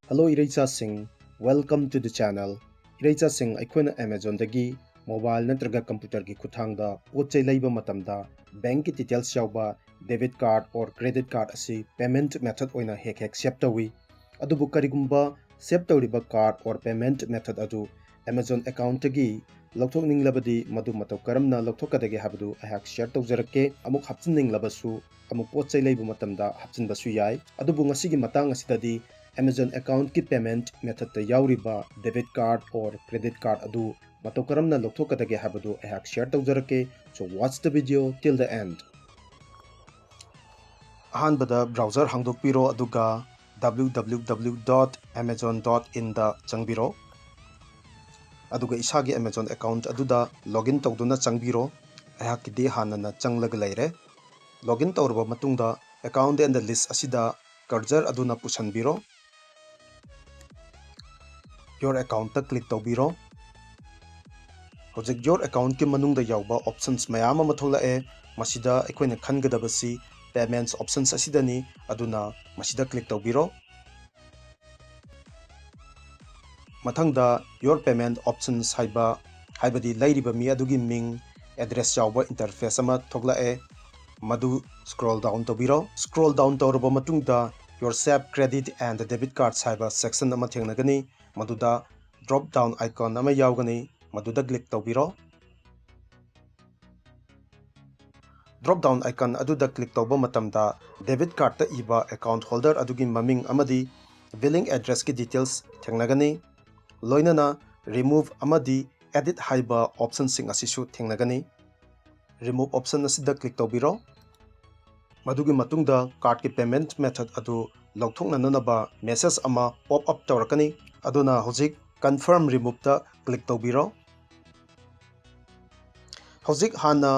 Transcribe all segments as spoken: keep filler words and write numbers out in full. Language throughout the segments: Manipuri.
Hello ꯏꯔꯩꯆꯥꯁꯤꯡ, welcome to the channel. ꯏꯔꯩꯆꯥꯁꯤꯡ, ꯑꯩꯈꯣꯏꯅ Amazonꯗꯒꯤ mobile ꯅꯠꯇ꯭ꯔꯒ computerꯒꯤ ꯈꯨꯠꯊꯥꯡꯗ ꯄꯣꯠ ꯆꯩ ꯂꯩꯕ ꯃꯇꯝꯗ bankꯀꯤ details ꯌꯥꯎꯕ debit card or credit card ꯑꯁꯤ payment method ꯑꯣꯏꯅ ꯍꯦꯛ ꯍꯦꯛ save ꯇꯧꯏ꯫ ꯑꯗꯨꯕꯨ ꯀꯔꯤꯒꯨꯝꯕ save ꯇꯧꯔꯤꯕ card or payment method ꯑꯗꯨ Amazon accountꯇꯒꯤ ꯂꯧꯊꯣꯛꯅꯤꯡꯂꯕꯗꯤ ꯃꯗꯨ ꯃꯇꯧ ꯀꯔꯝꯅ ꯂꯧꯊꯣꯛꯀꯗꯒꯦ ꯍꯥꯏꯕꯗꯨ ꯑꯩꯍꯥꯛ share ꯇꯧꯖꯔꯛꯀꯦ꯫ ꯑꯃꯨꯛ ꯍꯥꯞꯆꯤꯟꯅꯤꯡꯂꯕꯁꯨ ꯑꯃꯨꯛ ꯄꯣꯠ ꯆꯩ ꯂꯩꯕ ꯃꯇꯝꯗ ꯍꯥꯞꯆꯤꯟꯕꯁꯨ ꯌꯥꯏ꯫ ꯑꯗꯨꯕꯨ ꯉꯁꯤꯒꯤ ꯃꯇꯥꯡ ꯑꯁꯤꯗꯗꯤ Amazon accountꯀꯤ payment methodꯇ ꯌꯥꯎꯔꯤꯕ debit card or credit card ꯑꯗꯨ ꯃꯇꯧ ꯀꯔꯝꯅ ꯂꯧꯊꯣꯛꯀꯗꯒꯦ ꯍꯥꯏꯕꯗꯨ ꯑꯩꯍꯥꯛ share ꯇꯧꯖꯔꯛꯀꯦ꯫ So watch the video till the end. ꯑꯍꯥꯟꯕꯗ browser ꯍꯥꯡꯗꯣꯛꯄꯤꯔꯣ, ꯑꯗꯨꯒ www.amazon.inꯗ ꯆꯪꯕꯤꯔꯣ꯫ ꯑꯗꯨꯒ ꯏꯁꯥꯒꯤ Amazon account ꯑꯗꯨꯗ login ꯇꯧꯗꯨꯅ ꯆꯪꯕꯤꯔꯣ꯫ ꯑꯩꯍꯥꯛꯀꯤꯗꯤ ꯍꯥꯟꯅꯅ ꯆꯪꯂꯒ ꯂꯩꯔꯦ꯫ Login ꯇꯧꯔꯕ ꯃꯇꯨꯡꯗ Account and List ꯑꯁꯤꯗ cursor ꯑꯗꯨꯅ ꯄꯨꯁꯤꯟꯕꯤꯔꯣ꯫ Your Accountꯇ click ꯇꯧꯕꯤꯔꯣ꯫ ꯍꯧꯖꯤꯛ Your Accountꯀꯤ ꯃꯅꯨꯡꯗ ꯌꯥꯎꯕ options ꯃꯌꯥꯝ ꯑꯃ ꯊꯣꯛꯂꯛꯑꯦ꯫ ꯃꯁꯤꯗ ꯑꯩꯈꯣꯏꯅ ꯈꯟꯒꯗꯕꯁꯤ Payments options ꯑꯁꯤꯗꯅꯤ, ꯑꯗꯨꯅ ꯃꯁꯤꯗ click ꯇꯧꯕꯤꯔꯣ꯫ ꯃꯊꯪꯗ Your Payment Options ꯍꯥꯏꯕ, ꯍꯥꯏꯕꯗꯤ ꯂꯩꯔꯤꯕ ꯃꯤ ꯑꯗꯨꯒꯤ ꯃꯤꯡ, address ꯌꯥꯎꯕ interface ꯑꯃ ꯊꯣꯛꯂꯛꯑꯦ꯫ ꯃꯗꯨ scroll down ꯇꯧꯕꯤꯔꯣ꯫ Scroll down ꯇꯧꯔꯕ ꯃꯇꯨꯡꯗ Your Saved Credit and Debit Cards ꯍꯥꯏꯕ section ꯑꯃ ꯊꯦꯡꯅꯒꯅꯤ꯫ ꯃꯗꯨꯗ drop down icon ꯑꯃ ꯌꯥꯎꯒꯅꯤ꯫ ꯃꯗꯨꯗ click ꯇꯧꯕꯤꯔꯣ꯫ Drop down icon ꯑꯗꯨꯗ click ꯇꯧꯕ ꯃꯇꯝꯗ debit cardꯇ ꯏꯕ account holder ꯑꯗꯨꯒꯤ ꯃꯃꯤꯡ ꯑꯃꯗꯤ billing addressꯀꯤ details ꯊꯦꯡꯅꯒꯅꯤ꯫ ꯂꯣꯏꯅꯅ Remove ꯑꯃꯗꯤ Edit ꯍꯥꯏꯕ optionꯁꯤꯡ ꯑꯁꯤꯁꯨ ꯊꯦꯡꯅꯒꯅꯤ꯫ Remove option ꯑꯁꯤꯗ click ꯇꯧꯕꯤꯔꯣ꯫ ꯃꯗꯨꯒꯤ ꯃꯇꯨꯡꯗ cardꯀꯤ payment method ꯑꯗꯨ ꯂꯧꯊꯣꯛꯅꯅꯕ message ꯑꯃ pop up ꯇꯧꯔꯛꯀꯅꯤ꯫ ꯑꯗꯨꯅ ꯍꯧꯖꯤꯛ Confirm Removeꯇ click ꯇꯧꯕꯤꯔꯣ꯫ ꯍꯧꯖꯤꯛ ꯍꯥꯟꯅ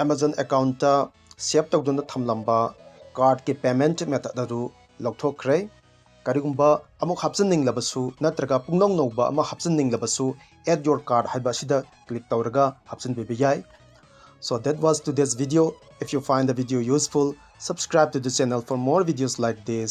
Amazon accountꯇ save ꯇꯧꯗꯨꯅ ꯊꯝꯂꯝꯕ cardꯀꯤ payment method ꯑꯗꯨ ꯂꯧꯊꯣꯛꯈ꯭ꯔꯦ꯫ ꯀꯔꯤꯒꯨꯝꯕ ꯑꯃꯨꯛ ꯍꯥꯞꯆꯤꯟꯅꯤꯡꯂꯕꯁꯨ ꯅꯠꯇ꯭ꯔꯒ ꯄꯨꯡꯅꯧ ꯅꯧꯕ ꯑꯃ ꯍꯥꯞꯆꯤꯟꯅꯤꯡꯂꯕꯁꯨ Add Your Card ꯍꯥꯏꯕ ꯑꯁꯤꯗ click ꯇꯧꯔꯒ ꯍꯥꯞꯆꯤꯟꯕꯤꯕ ꯌꯥꯏ꯫ So that was today's video. If you find the video useful, subscribe to the channel for more videos like this.